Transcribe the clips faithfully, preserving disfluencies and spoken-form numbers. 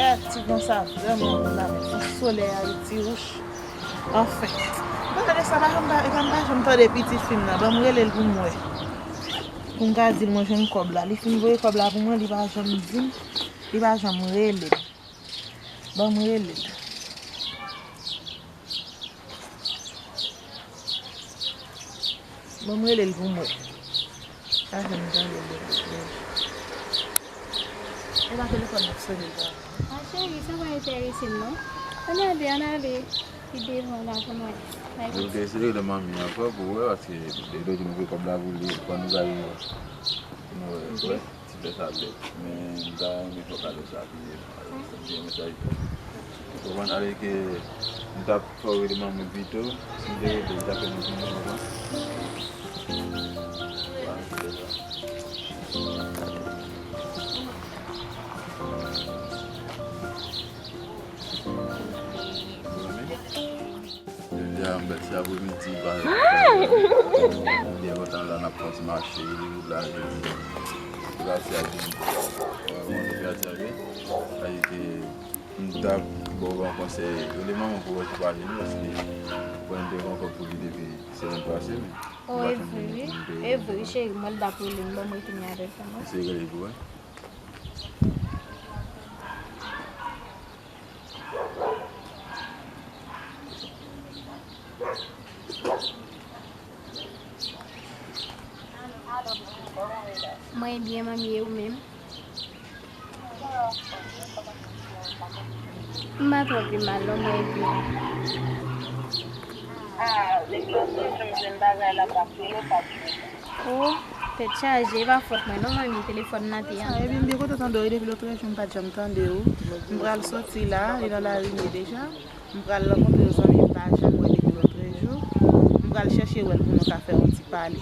Ti van sa vrèman bon la, men sou solèy Ayiti, wouch. Anfen. Mwen gade sa, pa janm pa, e pa m pa janm tande pitit fi m nan. Ban m rele l pou m wè. Pou m ka di l mwen jwenn kòb la. Li fin voye kòb la pou mwen, li pa janm di m, li pa janm rele m. Ban m rele l. Ban m rele l pou m wè. Pa janm tande l depi lè. E pa telefòn ap sone sa. A cheri, sa pa enterese m non. Ann ale, ann ale pi devan la pou mwen. Bay pitit. Ou te eseye rele manmi ankò pou wè, paske depi lè nou voye kòb la pou li, pou nou gade nou wè. Ti fè sa bèt, men m ta renmen fè w kado sa pi devan. Alò, se yon mesaj tou. Ou konprann? Alè ke m t ap fè w rele manman pito, si m te rele, li t ap fè nou pi mal, ou konprann? Ou konprann? Ti fè sa. Ou renmen? Jodi a, m fèt se apremidi, pa, m byen kontan la, n ap fè yon ti mache, la, jodi. Pati a di, mwen, mwen te pati a di, sa ki te, m t ap ba w yon konsèy, rele manman pou wè si w pa vini, paske mwen te gen yon kòb pou li depi semèn pase, men. Oh, e vre, wi. E vre, wi, cheri, mwen, l t ap rele m, ban m retounen avèk sa, non? Eseye rele pou wè. Mwen byen, manmi, e ou menm? M pa twò pi mal, non, mwen byen. Oh, tèt chaje, e pa fòt mwen non, manmi, telefòn nan te an. Sa, epi m byen kontan tande w, wi, depi lòtrejou m pa t janm tande w. M pral soti la, li nan lari m ye deja. M pral rankontre yon zanmi m pa janm wè depi lòtrejou. M pral chèche wè l pou nou ka fè yon ti pale.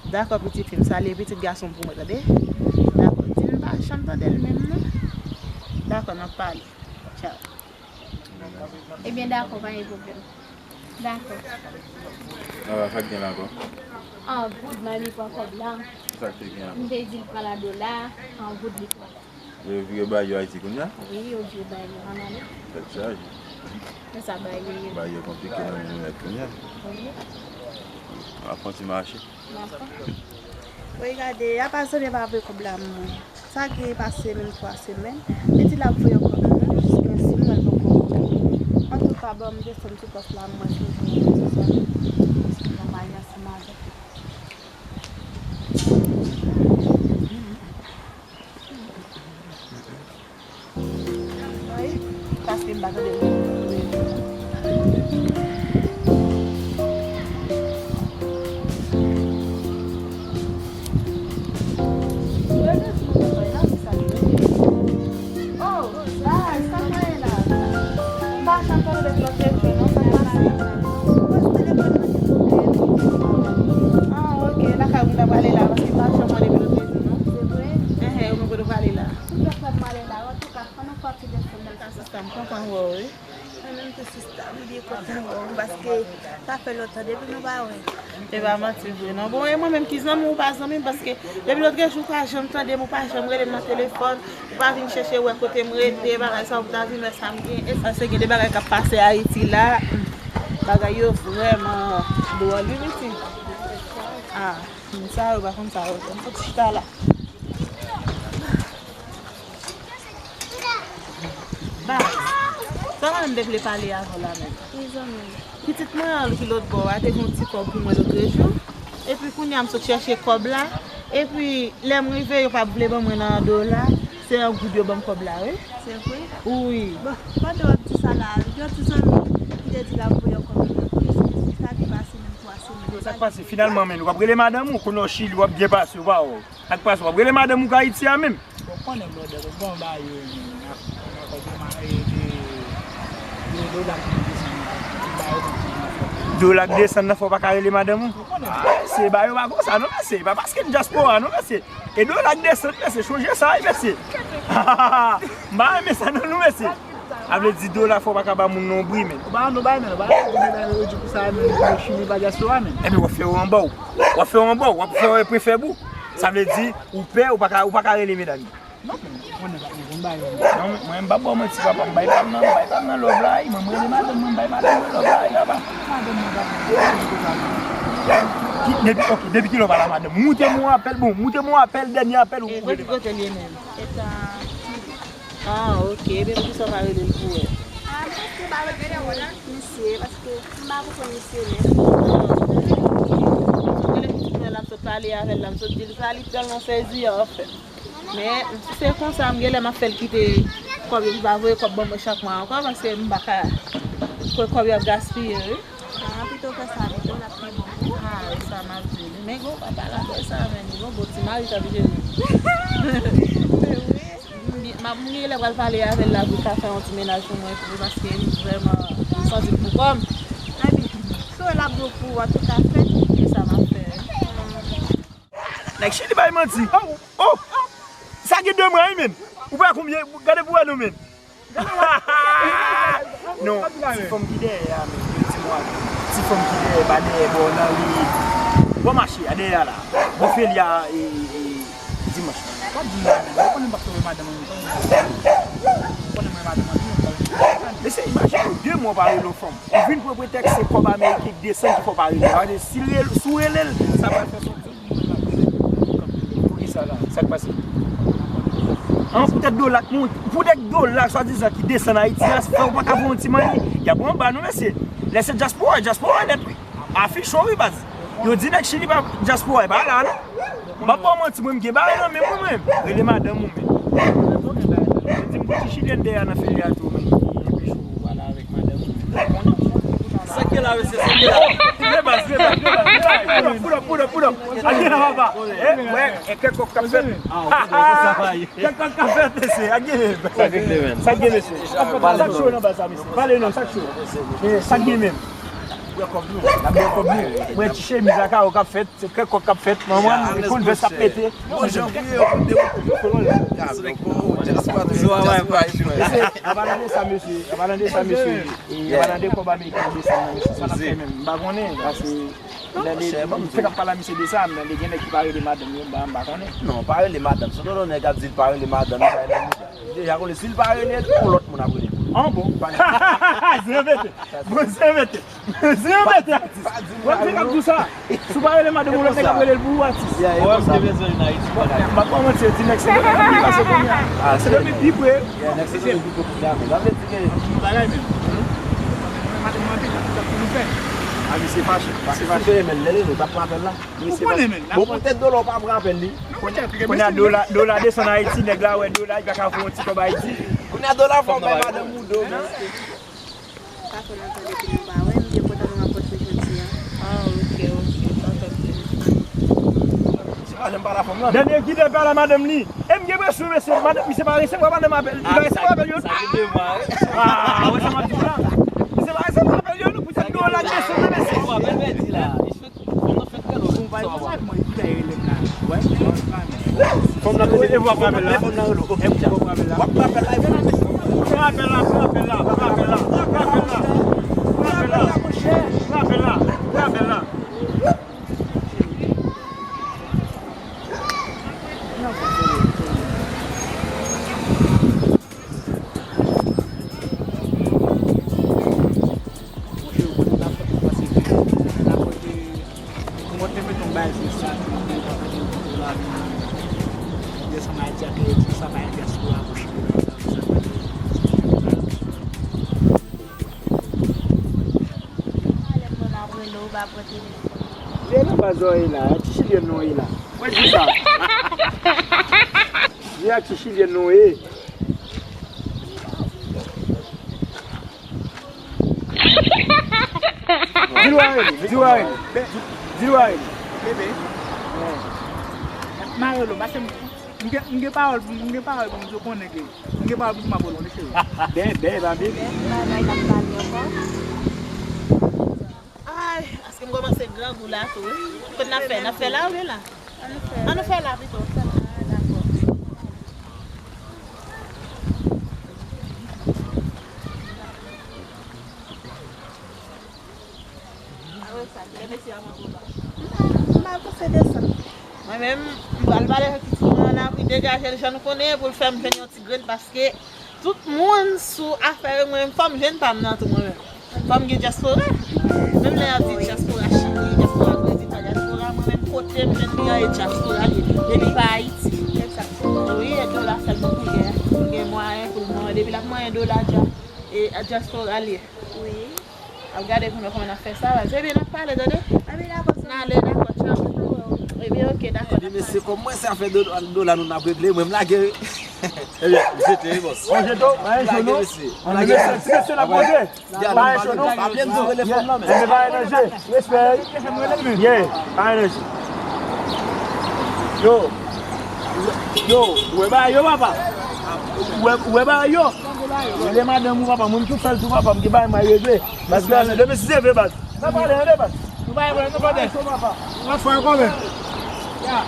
Dakò, pitit fi m, salye pitit gason m pou mwen, tande? Dakò, di l m pa janm tande l menm, non. Dakò, n ap pale. Tchaw. Ebyen, dakò, pa gen pwoblèm. Dakò. Ah, sa k gen la ankò? An goud, m ale pran kòb la. Sa k te gen ankò? M te di l pran la dola, an goud li pran. Yo vire bay yo Ayiti kounye a? Wi, yo vire bay yo, ann ale. Tèt chaje. Men sa bay yo ye. Bay yo konplike nan men nou nèt kounye a. Wi. N ap fè yon ti mache. N ap fè. Wi, gade, apa zanmi an pa voye kòb la mwen. Sa gen pase menm twa semèn. Li di l ap voye yon kòb la, menm jis gen sis mwa l poko voye. Antouka, bon, m desann sou pòs la, m wè si m jwenn yon ti zanmi. Yon mari ansanm avèk li. Wi, paske m pa tande l. Oh, baz, sa k mare la? M pa janm tande depi lòtrejou non, sa k pase? Baz, telefòn mwen te tonbe. Ah, ok, lakay ou m ta prale la, paske m pa janm wè depi lòtrejou non. Se vre? Enhen, ou menm kote w prale la? Tout lòt lè m ale la, antouka, ann nou fè yon ti desann nan. Sista, m kontan wè w, wi. Mwen menm tou sista, m byen kontan wè w, paske sa fè lontan depi nou pa wè. E pa manti vre, non. Bon, e mwen menm ki zanmi w, ou pa zanmi m, paske depi lòtrejou, ou pa janm tande m, ou pa janm rele m nan telefòn, ou pa vin chèche wè kote m rete, bagay sa, ou ta vin wè sa m gen. E sa, se gen de bagay k ap pase Ayiti la, hmm, bagay yo vrèman dwòl, wi, pitit. Ah, moun sa yo pa konn sa yo fè. M sot chita la. Baz, sa mwen menm te vle pale avè w la menm. Wi, zanmi m. Pitit mwen an ki lòt bò a te gen yon ti kòb pou mwen lòtrejou. Epi kounye a m sot chèche kòb la. Epi lè m rive, yo pa vle ban mwen nan dola. Se an goud yo ban m kòb la, wi. Se vre? Wi. Bon, pandan w ap di sa la, gen yon ti zanmi ki te di l ap voye yon kòb pou mwen, sa te pase menm twa semèn. Sa k pase? Finalman, men, w ap rele madanm ou, kounye w Chili, w ap byen pase, w pa wè. Sa k pase, w ap rele madanm ou k Ayiti a menm? Bon, konnen brother, bon, ba yo, nan kòb yo, ma, e, e, e, dola ki desann nan, ba yo, ba yo, ba yo. Dola k desann nan, fò w pa ka rele madanm ou? Ou konnen. Ah, mesye, ba yo pa konsa non, mesye. E pa paske n dyaspora non, mesye. E dola k desann, mesye, chonje sa wi, mesye. M pa renmen sa nan nou, mesye. Sa vle di dola fò w pa ka ba moun non bri, men. Ou pa nou bay, men, ou pa nou bay, men, ou di pou sa, men, nou Chili pa dyaspora, men. Ebyen, w ap fè yo anba w. W ap fè yo anba w, w ap fè yo prefè bou. Sa vle di, ou pè, ou pa ka, ou pa ka rele medam yo. Non, men, ou konnen pa gen Non, mwen, m pa ba w manti, papa. M bay pa m nan, m bay pa m nan love la, wi. Mwen, m rele madanm mwen, m bay madanm mwen love la, wi, papa. Ki, depi, ok, depi kilè w pa la madanm? Moute m yon apèl, bon, moute m yon apèl, dènye apèl ou rele madanm. Kote l ye menm? Ah, ok. Ebyen, poukisa w pa rele l pou wè? Ah, m panse ba rele misye, paske m pa konprann misye menm. Rele pitit mwen la, m sot pale avè l la, m sot di l sa, li tèlman sezi, anfen. Men, si se konsa, m genlè m ap fè l kite kòb yo, li pa voye kòb ban mwen chak mwa ankò, paske m pa ka kwè kòb yo ap gaspiye, wi. Ah, pito fè sa pito, l ap pi bon pou ou. Ah, e sa m ap di li. Men gon papa la fè sa, men li gon bon ti mari k ap jere. M, m, m genlè pral pale avè l la pou l ka fè yon ti mennaj pou mwen tou, paske m vrèman, m santi m pou kò m. Ebyen, si w wè l ap bon pou ou, an tou ka, fè. E sa m ap fè. Nèg Chili bay manti. Oh, oh. Sa gen de mwa, wi, menm. Ou pa konbyen, gade pou wè non, menm. Non, ti fanm ki dèyè a, menm. Di mwa, ti fanm ki dèyè, pa dèyè, bò, nan ri. Bò mache a, dèyè a la. Bò Felya, e, e, Dimanch. W ap di m la, menm. Ou konnen m p ap twonpe madanm mwen, ou konnen mwen madanm mwen, tou, m ap pale. Mesye, imajine w, de mwa w pa rele yon fanm. Ou vin pran pretèks se kòb ameriken k desann ki fè w pa rele. Sa vle di, si l rele, si w rele l, sa pral fè sòti. Poukisa la? Sa k pase? An, poutèt dola k monte, poutèt dola swadizan ki desann Ayiti a, fè w pa ka fè yon ti manyen. Y ap anba nou, mesye. Lè se dyaspora, dyaspora nèt, wi. Afich ou, wi, baz. Yo di nèg Chili pa, dyaspora pa la, non. M ap ba w manti, mwen, m gen bagay nan men mwen, mwen. Rele madanm ou, menm. Yo di m gon ti chilyèn dèyè nan Felya tou, menm. Ki enpeche w pale avèk madanm ou, menm. Sa k gen la, mesye, sa k gen la. Rebas, rebas, rebas, rebas. Pull up, pull up, pull up, pull up. A gen la, papa. Eh, wè, e kèk kòk k ap fèt. Kèk kòk k ap fèt, mesye. A gen. Sa k gen, menm. Sa k gen, mesye. Sa k cho nan baz la, mesye. Pale non, sa k cho. Sa k gen menm. Bwè kòb nou. N ap bwè kòb nou. Mwen ti chemiz a kawo k ap fèt. Se kèk kòk k ap fèt. Manman, konn vès ap pete. Mesye, an palan de sa, mesye. An palan de sa, mesye. E an palan de kòb ameriken desann nan, mesye. Sa n ap fè menm. M pa konnen. Paske lè li, m fèk ap pale a misye de sa, men li gen nèg ki pa rele madanm yo, m pa, m pa konnen. Non, pa rele madanm. Se tout nèg ap di l pa rele madanm li, pa rele mouda. Deja konnen, si l pa rele l, yon lòt moun ap rele l. An bon? Zye mete. Bon, zye mete. Zye mete atis. Wè, m fèk ap di w sa. Si w pa rele madanm ou, lòt nèg ap rele l pou ou, atis. Wè, m te bezwen vin Ayiti. M pa t ba w manti, yo di nèg se depi pi pase kounye a. Se depi pi pre. Nèg se depi pi pre kounye a, men sa vle di ke yon bagay menm. Madanm mwen anpil, sa pou nou fè? A, misye fache, misye fache. Si w te renmen l, lè l rele w, w t ap pran apèl la? Ou konnen, men. Bon, poutèt dola, w pa pran apèl li. Kounye a, dola, dola desann Ayiti, nèg la wè dola, li pa ka voye yon ti kòb Ayiti. Kounye a, dola fè w bay madanm ou do, men. Sa fè lontan depi nou pa wè, m byen kontan nou rankontre jodi a. Ah, ok, ok, sa fè plezi. Dènye kite pale a madanm li. E m gen enpresyon, mesye, madanm, misye pa resevwa madanm apèl. Li pa resevwa apèl yo. Sa gen de mwa, wi. Ah, wè sa m ap di w la. Misye pa resevwa apèl yo, non, poutèt dola k desann nan, mesye. Apèl pèdi la. Fòm nan rele, e w ap frape la. Fòm nan rele, ok. W ap frape la. Frape la, frape la, frape la, frape la, frape la. Frape la, frape la, frape la. Monchè, yo konnen n ap fè pou pase byen. N ap pote, mwen te mete yon bagay sou sa, ki montre yo pa mete yon foto la, desann Ayiti ak Ayiti, sa pa yon dyaspora pou chita konsa, sa pa yon. Lè mwen ap rele w, pa pran telefòn. Lè nan baz zòrèy la, ti chilyèn non e la. Mwen di sa. Di ak ti chilyèn non e. Di l w a rele, di l w a rele. Di l w a rele. Bebe. M a rele w, paske m, m gen, m gen pawòl pou m, m gen pawòl pou m di w konnen ke, m gen pawòl pou m ap rele w, cheri. Bebe, pa bebe. Bebe, bagay k ap pale ankò. Ay, paske m kòmanse grangou la tou, wi. Kote n ap fè? N ap fè la oubyen la? Ann nou fè la pito. Ah, dakò. Mwen menm, m pral pale avèk pitit mwen Ala pou degaje l jan nou konnen, pou l fè m jwenn yon ti grenn, paske tout moun sou afè yo, mwen menm fò m jwenn pa m nan tou mwen menm. Fò m gen dyaspora. Menm lè y ap di dyaspora Chili, dyaspora Brezil, pa dyaspora, mwen menm kote m jwenn li an, e dyaspora li ye. Depi pa Ayiti. Wi, e dola sèlman pou l gen, pou l gen mwayen pou l manyen. Depi l ap manyen dola dya, e dyaspora li ye. Wi. Ap gade pou nou kòman n ap fè sa, baz. Ebyen, n ap pale, tande? Ebyen, dakò, tchao. Ebyen, ok, dakò, n ap pale. Ebyen, mesye, kòm mwen se afè do-, dola nou n ap regle, mwen m lage. Ebyen, m jete, wi, bòs. On jeto, pa yon jeto, non? Lage, mesye. Ti mesye n ap poze. Pa yon jeto, non? Pa byen di rele fanm nan, men. Ebyen, pa yon danje. Respè. Yeah, pa yon danje. Yo. Yo, ou wè bagay yo, papa? Ou wè, ou wè bagay yo? Rele madanm ou, papa, mwen m tou sèl tou, papa, m gen bagay m al regle. Baz, baz, demen si se vre, baz. N a pale, tande, baz. Nou pa wè, nou pa wè. N a fè kòman? Ya.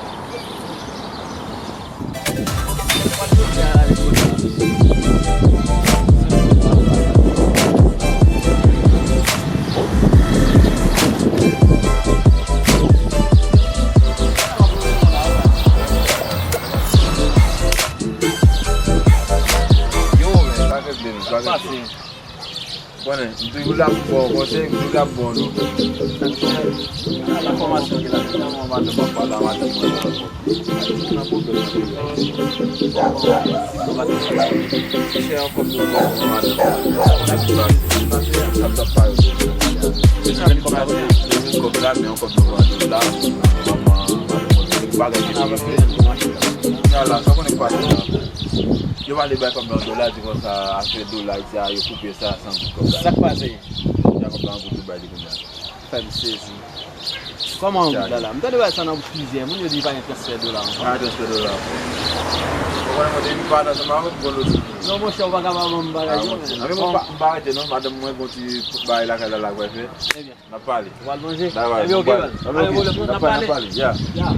Yo, men, pa regle, men, pa regle. Konnen, m toujou la pou ba w konsèy, m toujou la pou ba w nouvèl. Sa k fè, nan fòmasyon ki la, finalman, madanm ap pale a madanm mwen la ankò. Nan pwoblèm nan, si nou pa te fè sa, chè ankò pou madanm mwen. Sa k pase, sa k pase, sa k pase. Depi kòb la, men ankò pou madanm la, manman, madanm mwen, bagay ki fè. Kounye a la, sa konnen k pase la. Yo pale bay fanm nan dola, di konsa, afè dola, di a yo koupe sa, san goud kòb la. Sa k pase? Di a kòb la an goud yo bay li kounye a. Fè m sezi. Kòman an goud la la? M tande bay sa nan bouch plizyè moun, yo di pa gen transfè dola ankò. Pa gen transfè dola ankò. Ou konnen mwen depi m pa nan zòn, m pa konn lòt moun. Non, monchè, ou pa ka pa ban m bagay yo, men. Non, men mwen pa, m pa rete non, madanm mwen gon ti bagay lakay la, la, wè fè. Ebyen. N ap pale. Ou pral manje? Ebyen, ok, baz. Ebyen, ok, n ap pale, n ap pale, ya. Ya.